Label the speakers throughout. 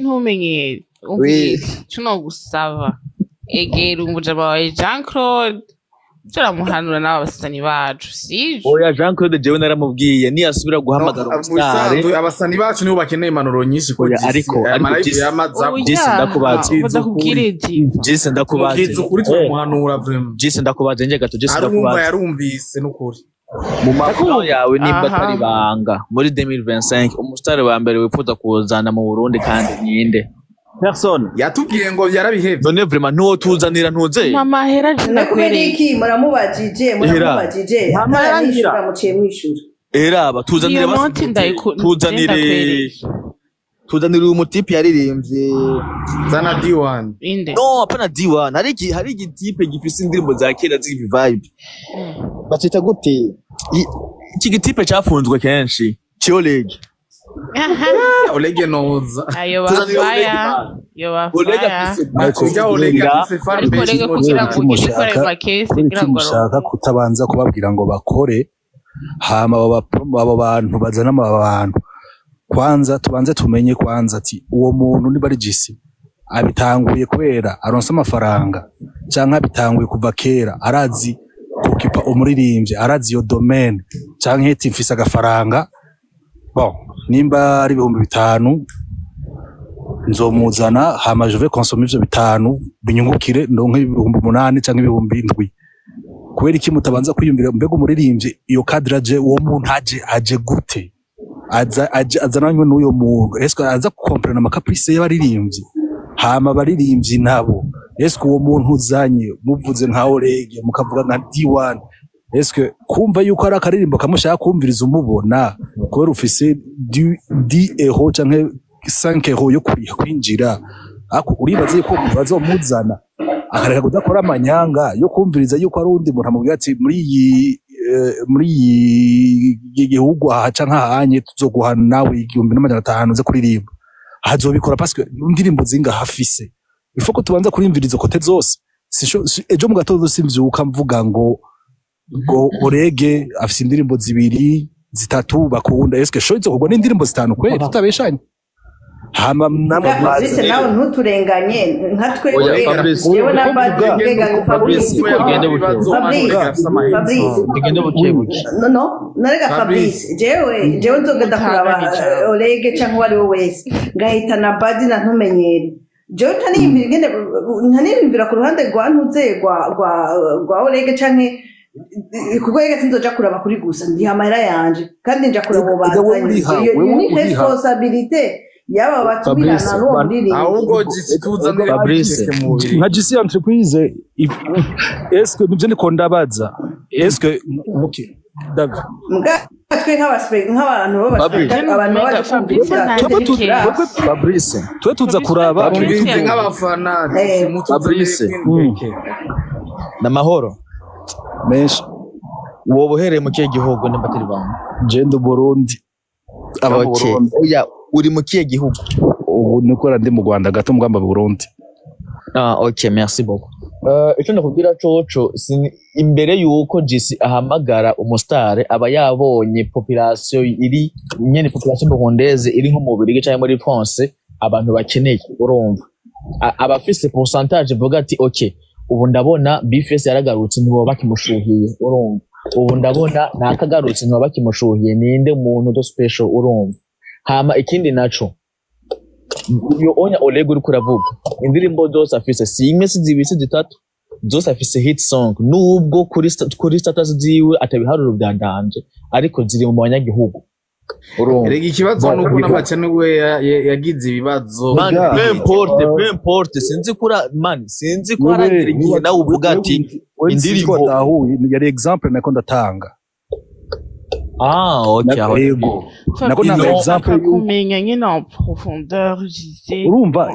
Speaker 1: Ntumenyere. Umviriza, cuno gusaba, egera umujama wawe Jean Claude, turamuhanura n'aba basani bacu, sivyo?
Speaker 2: Oya, Jean Claude jewe naramubwiye, niyasubira guhamagara
Speaker 3: Mu
Speaker 2: umusitari.
Speaker 3: bisanzwe abasani bacu nibo bakeneye impanuro nyinshi ko
Speaker 2: Oya,
Speaker 3: GC
Speaker 2: ariko
Speaker 3: aya
Speaker 2: ariko
Speaker 3: ma live
Speaker 2: GC
Speaker 3: yamaza.
Speaker 2: GC, ndakubaza.
Speaker 1: Oya, badakubwire diva.
Speaker 2: GC, ndakubaza.
Speaker 3: Mubwiza ukuri, turamuhanura vraiment.
Speaker 2: GC, ndakubaza nje gato, GC.
Speaker 3: Arumva.
Speaker 2: Ndakubaza.
Speaker 3: Yarumvise n'ukuri.
Speaker 2: Mu makuru yawe, nimba
Speaker 1: Aha.
Speaker 2: atari ibanga, muri 2025 umusitari wa mbere wifuza kuzana mu Burundi kandi ninde? Personne.
Speaker 3: Yatubwiye ngo yarabihevye.
Speaker 2: None vraiment ntuwo tuzanira ntuze?
Speaker 1: Mama hera je.
Speaker 4: None kubera
Speaker 1: Ndakwereka.
Speaker 4: iki muramubajije? Muramubajije
Speaker 2: Nta mahera ngira.
Speaker 4: atarabishura, muciye mwishura.
Speaker 2: Eraba tuzanire
Speaker 1: Iyo
Speaker 2: basi.
Speaker 1: noti
Speaker 2: Tuzanire.
Speaker 1: ndakwereka.
Speaker 2: Tuzanire uyu mutipe yaririmbye.
Speaker 3: Zana D1.
Speaker 1: Inde?
Speaker 2: No, hapana D1. Hari igitipe gifise indirimbo za kera z'ibi vibe. Bacita gute? Iki gitipe cyafunzwe kenshi, Chiolege.
Speaker 3: Olege noza.
Speaker 1: Ayo.
Speaker 2: Tuzanire Olege.
Speaker 1: Bafaya.
Speaker 2: Man.
Speaker 1: Yo
Speaker 2: Olege
Speaker 1: bafaya.
Speaker 2: afise
Speaker 5: Ariko
Speaker 3: Ujya Olege afise fan
Speaker 1: Ariko
Speaker 3: base.
Speaker 1: Olege kugira ngo ugende ukora ayo makesi
Speaker 5: kubera
Speaker 1: kugira
Speaker 5: iki
Speaker 1: ngo
Speaker 5: mushaka kutabanza kubabwira ngo bakore, hama abo bantu bazana aba bantu, kwanza tubanze tumenye kwanza ati uwo muntu niba ari GC abitanguye kubera aronse amafaranga canke abitanguye kuva kera, arazi kukipa umuririmbyi, arazi iyo domaine, canke ati mfise agafaranga, bon, nimba ari 5000 nzomuzana, hama je vais consommer ivyo 5 binyungukire, ndonke 8000 canke 7000. Kubera iki mutabanza kwiyumvira mbega umuririmbyi iyo cadre aje, uwo muntu aje gute, aza aje azananywe n'uyo muntu, est-ce aza gukomprena ama caprices y'abaririmbyi, hama abaririmbyi nabo, est-ce uwo muntu uzanye, muvuze nka Orege, mukavuga nka D1, est-ce kumva yuko ari akaririmbo kamushaka kumviriza umubona kubera ufise du 10 € canke 5 € yo kuriha kwinjira, ako uribaza yuko umuntu bazomuzana akareka kudakora amanyanga yo kumviriza yuko ari uwundi muntu amubwira ati muri iyi gihugu aha canke ahanye tuzoguha nawe 1500 uze kuririmba, azobikora parce que indirimbo zingaha afise? Il faut ko tubanza kurimviriza côté zose. Ejo mu gatondo simvyuka mvuga ngo Orege afise indirimbo zibiri zitatu bakunda, eske show izokugwa n'indirimbo zitanu kweli tutabeshanye? Hama namwe
Speaker 4: Fabrice,
Speaker 5: mwaza
Speaker 4: nawe ntuturenganye nka
Speaker 2: Oya,
Speaker 4: twebwe.
Speaker 2: Fabrice.
Speaker 4: Jewe na Badi
Speaker 5: Uvuga.
Speaker 4: mbega
Speaker 2: Fabrice, tugende buke.
Speaker 4: Fabrice, Fabrice.
Speaker 2: Tugende buke buke.
Speaker 4: No, narega.
Speaker 3: Fabrice.
Speaker 4: Fabrice, jewe nzogenda kuraba
Speaker 1: Mutangane ijambo.
Speaker 4: Olege canke uwo ari we wese, ngahitana Badi na Ntumenyere, jewe ntaniyumvira ingene, ntaniyumvira ku ruhande rwa ntuze rwa Olege canke kuko yega sinzoja kuraba kuri gusa ndiha amahera yanje kandi nja kuraba uwo
Speaker 5: Ega wewe
Speaker 4: bazanye.
Speaker 5: uriha,
Speaker 4: Iyo
Speaker 5: wewe
Speaker 4: ni
Speaker 5: uriha.
Speaker 4: responsabilité y'aba batumirana
Speaker 5: Fabrice,
Speaker 4: n'uwo muririmbyi.
Speaker 3: Ahubwo GC tuzanire.
Speaker 2: Fabrice.
Speaker 3: Queen mu Bubirigi.
Speaker 5: Nka GC entreprise, est-ce que nivyo ndiko ndabaza, est-ce que okay David.
Speaker 4: Muga twe nk'abantu
Speaker 2: Fabrice.
Speaker 4: abantu baba
Speaker 1: Fabrice
Speaker 5: Twebwe
Speaker 2: Fabrice.
Speaker 5: twe tuza kuraba.
Speaker 1: Fabrice.
Speaker 3: Bumvise nk'abafana.
Speaker 4: Eh.
Speaker 3: GC mutuzanire
Speaker 2: Fabrice.
Speaker 3: Queen Beke.
Speaker 2: Namahoro.
Speaker 5: Menshi.
Speaker 2: Wowe uhereye mu kihe gihugu nimba atari banga?
Speaker 5: Je ndi Burundi, aba mu
Speaker 2: Okay.
Speaker 5: Burundi.
Speaker 2: Oya, uri mu kihe gihugu?
Speaker 5: Ubu nikora ndi mu Rwanda gato mugamba Burundi.
Speaker 2: Ah, ok, merci beaucoup. Ico ndakubwira coco, imbere yuko GC ahamagara umusitari aba yabonye population iri nyene, population burundaise iri nko mu Bubiligi canke muri France, abantu bakeneye, urumva, aba afise pourcentage ivuga ati ok, ubu ndabona Bface yaragarutse, ntiboba bakimushuhiye, urumva, ubu ndabona nakagarutse, ntiboba bakimushuhiye, ninde muntu do special, urumva. Hama ikindi naco, uyo onya Oleg uriko uravuga, indirimbo zose afise, si imwe, si zibiri, si zitatu, zose afise hit song, nubwo kuri status ziwe atabiharuro bya danje, ariko ziri mu banyagihugu, urumva.
Speaker 3: Erega ikibazo
Speaker 5: Bon,
Speaker 3: nuko
Speaker 5: ariko-
Speaker 3: n'amacane we yagize ibibazo.
Speaker 2: Man,
Speaker 5: Oya.
Speaker 2: peu importe, peu importe, sinzi kura man, sinzi ko
Speaker 5: Wewe-
Speaker 2: haragera igihe nawe uvuga ati
Speaker 5: wewe sinzi ko
Speaker 2: indirimbo
Speaker 5: watahuye, yari exemple nako ndatanga.
Speaker 2: Ah, ok, aho.
Speaker 5: Yego, nako
Speaker 2: Ino-
Speaker 5: nanga exemple
Speaker 1: Nshaka kumenya nyine en profondeur jise.
Speaker 5: Urumva,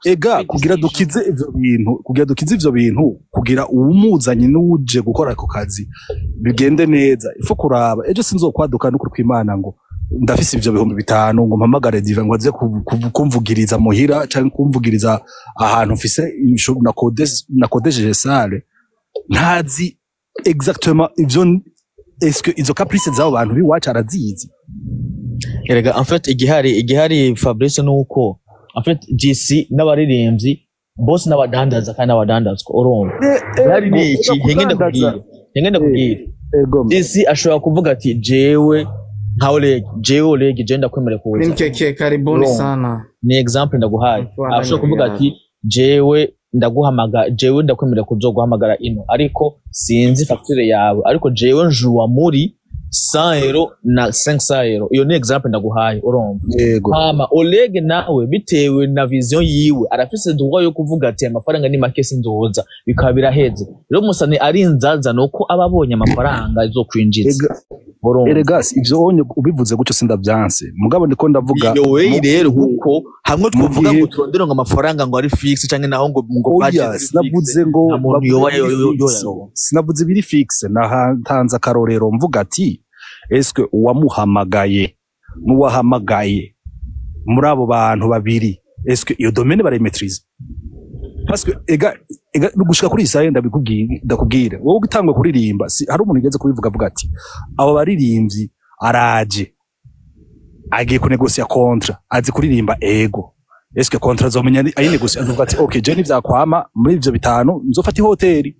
Speaker 5: ega kugira dukize ivyo bintu, kugira dukize ivyo bintu, kugira uwumuzanye n'uje gukora ako kazi bigende neza, ifo kuraba ejo sinzokwaduka n'ukuri kw'Imana ngo ndafise ivyo 5000 ngo mpamagare Diva ngo aze kumvugiriza muhira canke kumvugiriza ahantu mfise nakodesheje salle, ntazi exactement ivyo. Est-ce que izo caprices z'abo bantu b'iwacu arazizi?
Speaker 2: Erega, en fait, igihari, Fabrice, nuko en fait GC n'abaririmbyi bose n'abadandaza kandi n'abadandazwa, urumva. Igihari ni iki? Henge ndakubwira.
Speaker 5: Ego.
Speaker 2: GC ashobora kuvuga ati: "Jewe nka Oleg, jewe Oleg, je ndakwemerera kuza."
Speaker 3: Nimkeke, karibuni
Speaker 2: Urumva.
Speaker 3: sana.
Speaker 2: Ni example ndaguhaye.
Speaker 3: Mfana.
Speaker 2: Ashobora kuvuga ati: "Jewe ndaguhamagara, jewe ndakwemerera kuzoguhamagara ino, ariko sinzi facture yawe, ariko jewe njuwa muri 100 € na 500 €." Iyo ni example ndaguhaye, urumva.
Speaker 5: Yego.
Speaker 2: Hama Oleg nawe, bitewe na vision yiwe, arafise droit yo kuvuga ati: "Amafaranga ni make, sinzoza," bikaba biraheze. Rero umusani ari nzaza nuko aba abonye amafaranga azokwinjiza, urumva.
Speaker 5: Erega si ivyo onye ubivuze gutyo, sindavyanse, mugabo ndiko ndavuga
Speaker 2: Iyo weyi rero, kuko hamwe twovuga ngo turondere ngo amafaranga ngo ari fixe, canke naho ngo
Speaker 5: Oya,
Speaker 2: budget iri
Speaker 5: sinavuze
Speaker 2: fixe,
Speaker 5: ngo
Speaker 2: nta muntu
Speaker 5: bavuge
Speaker 2: yoba
Speaker 5: ibiri fixe. Sinavuze ibiri fixe, natanze akarorero mvuga ati: eske uwamuhamagaye n'uwahamagaye, muri abo bantu babiri, eske iyo domaine barayimaîtrise? Parce que ega gushika kuri isaha, ndabikubwira, ndakubwira wowe utangwa kuririmba, si hari umuntu yigeze kubivuga, avuga ati abo baririmbyi araje agiye kunegosia contrat, azi kuririmba, ego, eske contrat azomenya ayinegosia? Azovuga ati: "Okay, je nivyakwama muri ivyo bitanu nzofata ihoteli."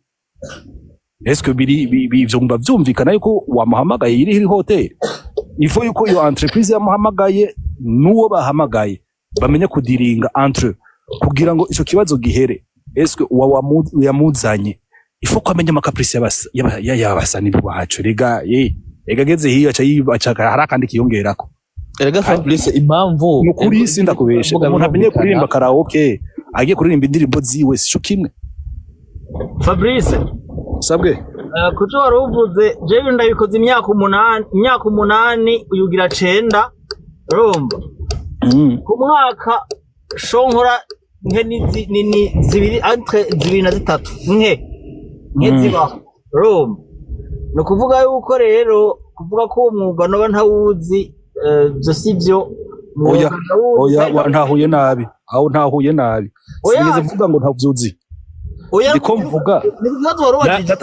Speaker 5: Eske biri ivyo ngumva vyumvikana yuko wamuhamagaye iri iri hoteli? Il faut yuko iyo entreprise yamuhamagaye n'uwo bahamagaye bamenye kudiringa entre eux kugira ngo ico kibazo gihere. Eske uwa yamuzanye, il faut ko amenya amacaprices y'abasani bacu. Rega ye, ega ageze hiyo aca aca hari akandi kiyongerako.
Speaker 2: Erega Fabrice, impamvu
Speaker 5: Ni ukuri, sindakubeshe,
Speaker 2: Mvuga
Speaker 5: umuntu amenye
Speaker 2: birumvikana.
Speaker 5: kuririmba karaoke agiye kuririmba indirimbo ziwe sico kimwe.
Speaker 6: Fabrice.
Speaker 5: Sabwe.
Speaker 6: Kuco wari uvuze, jewe ndabikoze imyaka 8, imyaka 8 uyugira 9, urumva. Ku mwaka show nkora nke ni zibiri, entre zibiri na zitatu, nke nke zibaho, urumva. Ni ukuvuga yuko rero kuvuga ko uwo mwuga noba ntawuzi, ibyo si byo.
Speaker 5: Oya.
Speaker 6: Umwuga ndawuzi.
Speaker 5: Oya, wa ntahuye nabi aho, ntahuye nabi.
Speaker 6: Oya.
Speaker 5: Sinigeze mvuga ngo ntavyuzi.
Speaker 6: Oya.
Speaker 5: Ndiko mvuga
Speaker 6: Ni ikibazo wari ubajije.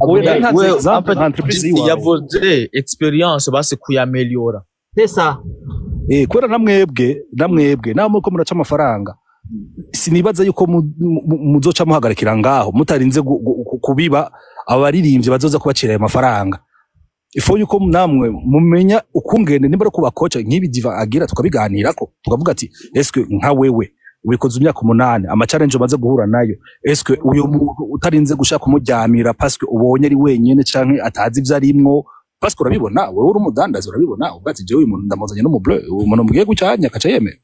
Speaker 5: Oya, ntanze
Speaker 2: We,
Speaker 5: example
Speaker 2: en fait,
Speaker 5: nka entreprise
Speaker 2: GC
Speaker 5: yiwawe.
Speaker 2: Yavuze experience basi kuyaméliora.
Speaker 6: C'est ça.
Speaker 5: Kubera namwebwe namwe uko muraca amafaranga, sinibaza yuko muzoca muhagarikira ngaho mutarinze kubiba abaririmbyi bazoza kubacira ayo mafaranga. Ifo yuko namwe mumenya ukungene nimba ari kubakoca nk'ibi Diva agira, tukabiganirako, tukavuga ati: eske nka wewe ubikoze imyaka 8, ama challenge umaze guhura nayo, eske uyu muntu utarinze gushaka kumuryamira parce que ubonye ari wenyene canke atazi ivyo arimwo, parce que urabibona, wewe uri umudandaza, urabibona, uvuga ati: jewe uyu muntu ndamuzanye no mu bleu, uyu muntu mugiye gucanya akaca yemera,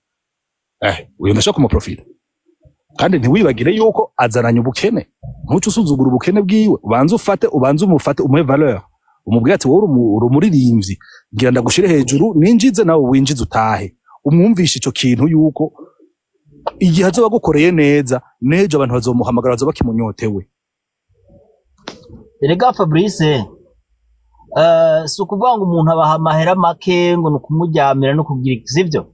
Speaker 5: uyu ndashaka kumuprofita. Kandi ntiwibagire yuko azananye ubukene, ntuce usuzugura ubukene bwiwe. Ubanze ufate, ubanze umufate, umuhe valeur, umubwire ati: wowe uri umuririmbyi, ngira ndagushire hejuru, ninjize nawe winjize utahe. Umwumvishe ico kintu yuko igihe azoba agukoreye neza, n'ejo abantu bazomuhamagara, bazoba bakimunyotewe.
Speaker 6: Erega Fabrice, si ukuvuga ngo umuntu abaha amahera make ngo ni ukumuryamira no kugira iki, sibyo.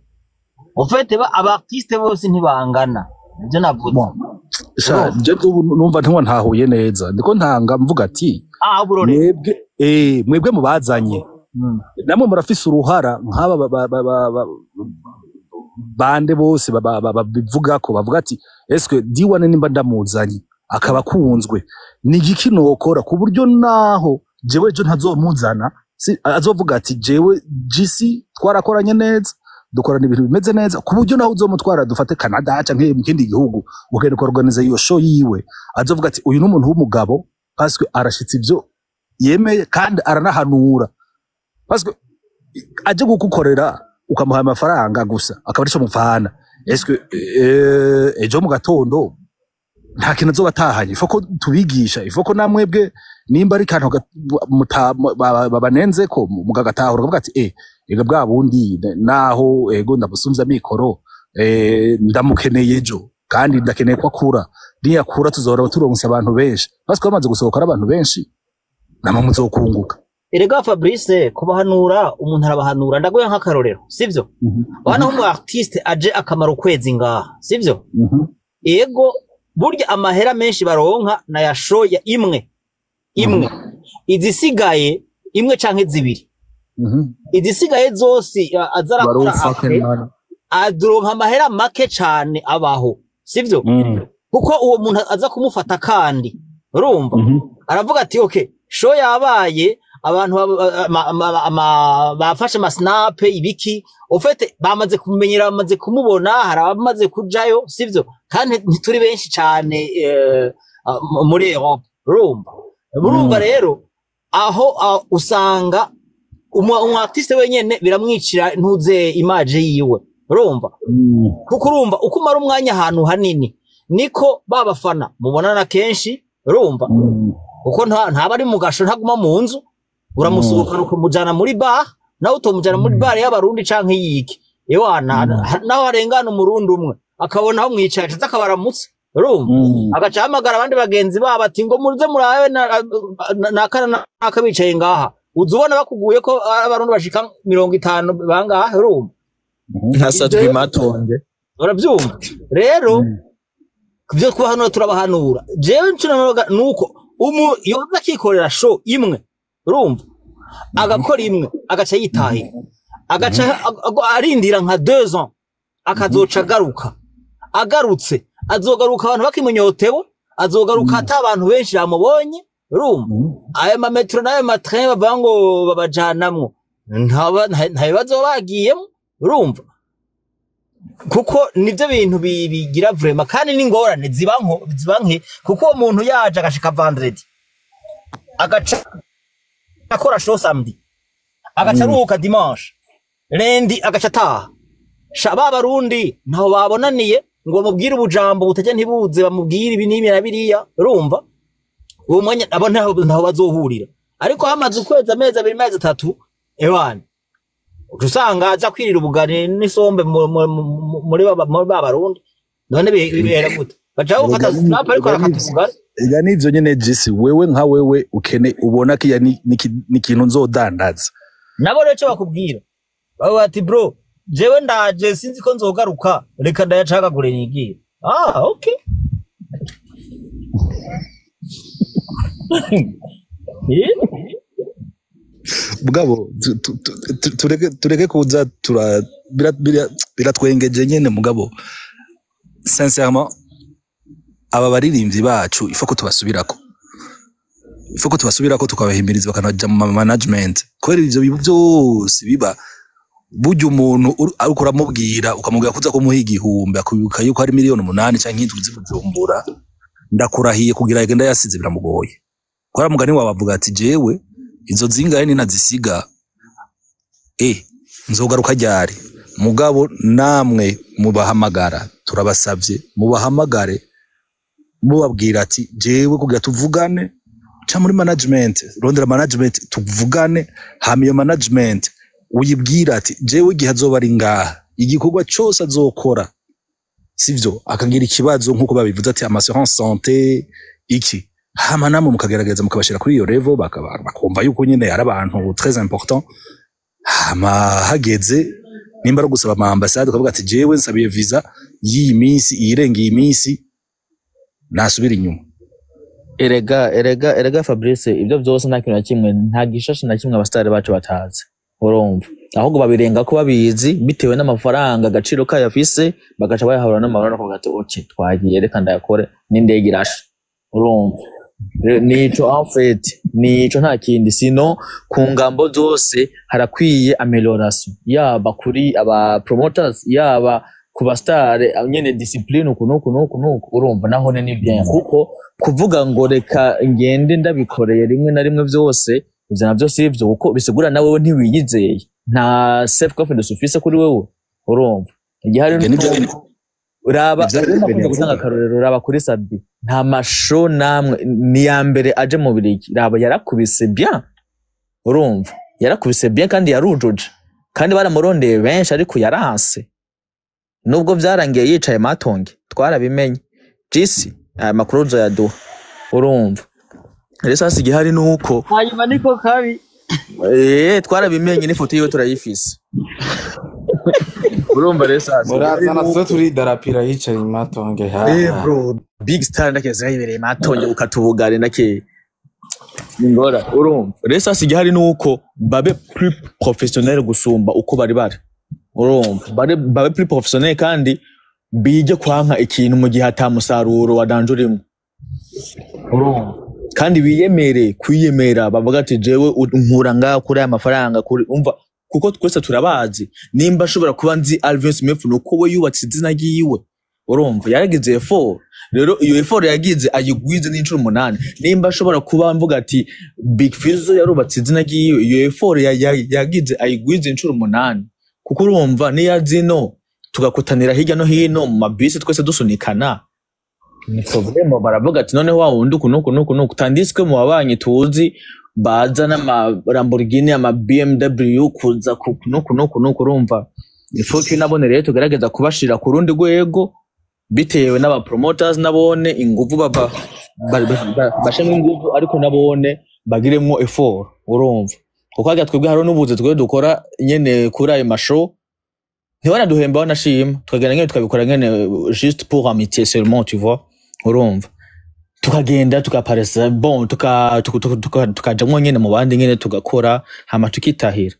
Speaker 6: Ufite aba artiste bose ntibangana, nibyo navuze.
Speaker 5: Bon. Sha, je ubu numva ntiwa ntahuye neza, ndiko ntanga mvuga ati
Speaker 6: Ah, burore.
Speaker 5: mwebwe mubazanye, namwe murafise uruhara nk'aba bande bose babivugako, bavuga ati: eske Diwane nimba ndamuzanye akaba akunzwe, ni igiki nokora ku buryo naho jewe ejo ntazomuzana, si, azovuga ati: jewe GC twarakoranye neza, dukorana ibintu bimeze neza, ku buryo naho uzomutwara, dufate Canada canke mu kindi gihugu, ugenda ukorganiza iyo show yiwe, azovuga ati: uyu ni umuntu w'umugabo, parce que arashitse ivyo yemeye kandi aranahanura. Parce que aje kugukorera ukamuha amafaranga gusa akaba arico mupfana, eske ejo mu gatondo nta kintu azoba atahanye? Ifo ko tubigisha, ifo ko namwebwe nimba ari kantu babanenzeko mukagatahura, ukavuga ati: ega bwa bundi naho ego ndamusumvya mikoro, ndamukeneye ejo kandi ndakeneye ko akura, niyakura tuzohora turonse abantu benshi, parce que bamaze gusohoka ari abantu benshi, namwe muzokunguka.
Speaker 6: Erega Fabrice, kubahanura umuntu arabahanura. Ndaguye nk'akarorero, sivyo? Bana, nk'umu artiste aje akamara ukwezi ngaha, sivyo? Ego, burya amahera menshi baronka nayashoya imwe imwe, izisigaye imwe canke zibiri. Izisigaye zose aza arakora
Speaker 2: Fucking
Speaker 6: après
Speaker 2: money.
Speaker 6: aduronka amahera make cane abaho, sivyo? Kuko uwo muntu aza kumufata kandi urumva aravuga ati: "Okay, show yabaye, abantu bafashe amasnape ibiki." Ufete bamaze kumenyera, bamaze kumubona, hari abamaze kujayo, sivyo? Kandi ntituri benshi cane muri Europe, urumva rero aho usanga umu artiste wenyene biramwicira ntuze image yiwe, urumva? Kuko urumva uko umara umwanya ahantu hanini niko ba bafana mubonana kenshi, urumva? Kuko ntaba ari mu gasho, ntaguma mu nzu, uramusohokana ukamujana muri bar, nawe utomujana muri bar y'abarundi canke yiki, ewana naho harengana umurundi umwe akabona aho mwicaye aca akabaramutsa, urumva? Agaca ahamagara abandi bagenzi babo ati: "Ngo muze murabe nakana naka bicaye ngaha." Uza ubona bakuguye ko ari abarundi bashika 50 bangahe, urumva?
Speaker 2: Nka Satwi Matonge.
Speaker 6: Urabyumva rero, kubyo kubahanura turabahanura. Jewe nco navuga nuko umu yoza akikorera show imwe, urumva, agakora imwe agaca yitahira, agaca arindira nka 2 ans, akazoca agaruka. Agarutse azogaruka abantu bakimunyotewe, azogaruka ata abantu benshi bamubonye, urumva? Ayo mametro n'ayo matrain bavuga ngo babajanamwo, nta bibazo baba bagiyemo, urumva? Kuko nivyo bintu bigira vraiment kandi n'ingorane ziba nko ziba nke, kuko uwo muntu yaje agashika vendredi, agaca akora show samedi, agaca aruhuka dimanche, lundi agaca ataha. Sha, ba barundi ntaho babonaniye ngo bamubwire ubujambo butajya ntibuze, bamubwire ibi n'ibi na biriya, urumva? Uwo mwanya abo ntaho bazohurira. Ariko hamaze ukwezi, amezi 2, amezi 3, ewana uca usanga aza kwirira ubugari n'isombe muri ba barundi. None bibera gute? Baca bafata snap ariko arakata ubugari.
Speaker 5: Ega nivyo nyene jisi wewe nka wewe ukene ubona kiya ni ikintu nzodandaza.
Speaker 6: Nabo rero ico bakubwira, bavuga ati: "Bro, jewe ndaje, sinzi ko nzogaruka, reka ndayacagagure nigire." Ah, okay. Eh?
Speaker 5: Mugabo tureke kuza tura biratwengeje nyene. Mugabo sincèrement, aba baririmbyi bacu ifo ko tubasubirako, ifo ko tubasubirako, tukabahimiriza bakanaja mu management, kubera ivyo bintu byose biba. Burya umuntu ariko uramubwira, ukamubwira kuza kumuha 1000, akubibuka yuko ari miliyoni 8 canke 7 z'i Bujumbura, ndakurahiye kugira agenda yasize biramugoye. Kubera mugani wawe avuga ati: "Jewe izo zingahe ninazisiga, nzogaruka ryari?" Mugabo namwe mubahamagara, turabasavye mubahamagare mubabwira ati: "Jewe kugira tuvugane ca muri management, rondera management tuvugane." Hama iyo management uyibwira ati: "Jewe igihe azoba ari ngaha, igikorwa cose azokora, sivyo, akagira ikibazo nk'uko babivuze ati amassurance santé iki." Hama namwe mukagerageza mukabashira kuri iyo level, bakumva yuko nyene ari abantu très important. Hama hageze nimba ari gusaba ama ambassade, ukavuga ati: "Jewe nsabiye visa y'iyi minsi, iyirenga iyi minsi nasubira inyuma."
Speaker 2: Erega Fabrice, ibyo byose nta kintu na kimwe, nta gishasha na kimwe abasitari bacu batazi, urumva? Ahubwo babirenga ko babizi, bitewe n'amafaranga agaciro kayo afise, bagaca bayahura n'amahoro bakavuga ati: "Okay, twagiye, reka ndayakore n'indege irasha." Urumva? Nico en fait, nico, nta kindi. Sino ku ngambo zose harakwiye amélioration, yaba kuri aba promoters, yaba ku basitare nyene, discipline uku nuku nuku nuku, urumva? Naho ni bien, kuko kuvuga ngo reka ngende ndabikoreye rimwe na rimwe byose, ivyo navyo si ivyo, kuko bisigura na wewe ntiwiyizeye, nta self confidence ufise kuri wewe, urumva? Igihari
Speaker 5: Ibyo
Speaker 2: nuko
Speaker 5: nivyo
Speaker 2: raba
Speaker 5: Nivyo
Speaker 2: rero nakunda
Speaker 5: yavuga.
Speaker 2: gutanga akarorero. Raba kuri Sabi, nta masho namwe, ni ya mbere aje mu Birigi, raba yarakubise bien, urumva? Yarakubise bien kandi yarujuje, kandi baramurondeye benshi ariko yaranse, nubwo vyarangiye yicaye matonge, twarabimenye. Jisi aya makuru uzoyaduha, urumva? Rero sasa igihari nuko
Speaker 6: Hanyuma niko kabi.
Speaker 2: Twarabimenye, n'ifoto yiwe turayifise, urumva? Rero sasa
Speaker 3: Murazana tuze turidarapira yicaye imatonge ha.
Speaker 2: Bro, big star ndakeza yibereye matonge ukatubugare ndake. Ingora urumva rero sasa igihari nuko babe plus professionnel gusumba uko bari bari, urumva, babe plus professionnel kandi bige kwanka ikintu mu gihe ata musaruro wa danger urimo, urumva, kandi biyemere kwiyemera, bavuga ati jewe nkura ngaha kuri aya mafaranga kuri, umva, kuko twese turabazi. Nimba ashobora kuba nzi Alvin Smith nuko we yubatse izina ryiwe, urumva, yaragize effort. Rero iyo effort yagize ayigwize n'inshuro umunani. Nimba ashobora kuba mvuga ati Big Fizzo yarubatse izina ryiwe, iyo effort yagize ayigwize inshuro umunani, kuko urumva niyo zino tugakutanira hirya no hino mu mabisi twese dusunikana, ni problème. Baravuga ati noneho wa wundi uku nuku nuku nuku, tandis que mu babanyi tuzi baza n'ama Lamborghini, ama BMW, kuza ku nuku nuku nuku. Urumva, il faut que nabone rero tugerageza kubashira ku rundi rwego bitewe n'aba promoters, nabone inguvu baba bashemwe inguvu, ariko nabone bagiremwo effort, urumva, kuko harya twebwe hariho n'ubuzi twebwe dukora nyene kuri ayo mashow ntibanaduhemba, banashima, tukagenda nyene tukabikora nyene juste pour amitié seulement, tu vois, urumva, tukagenda tukaparesa bon tukajamwo nyene mu bandi nyene tugakora hama tukitahira.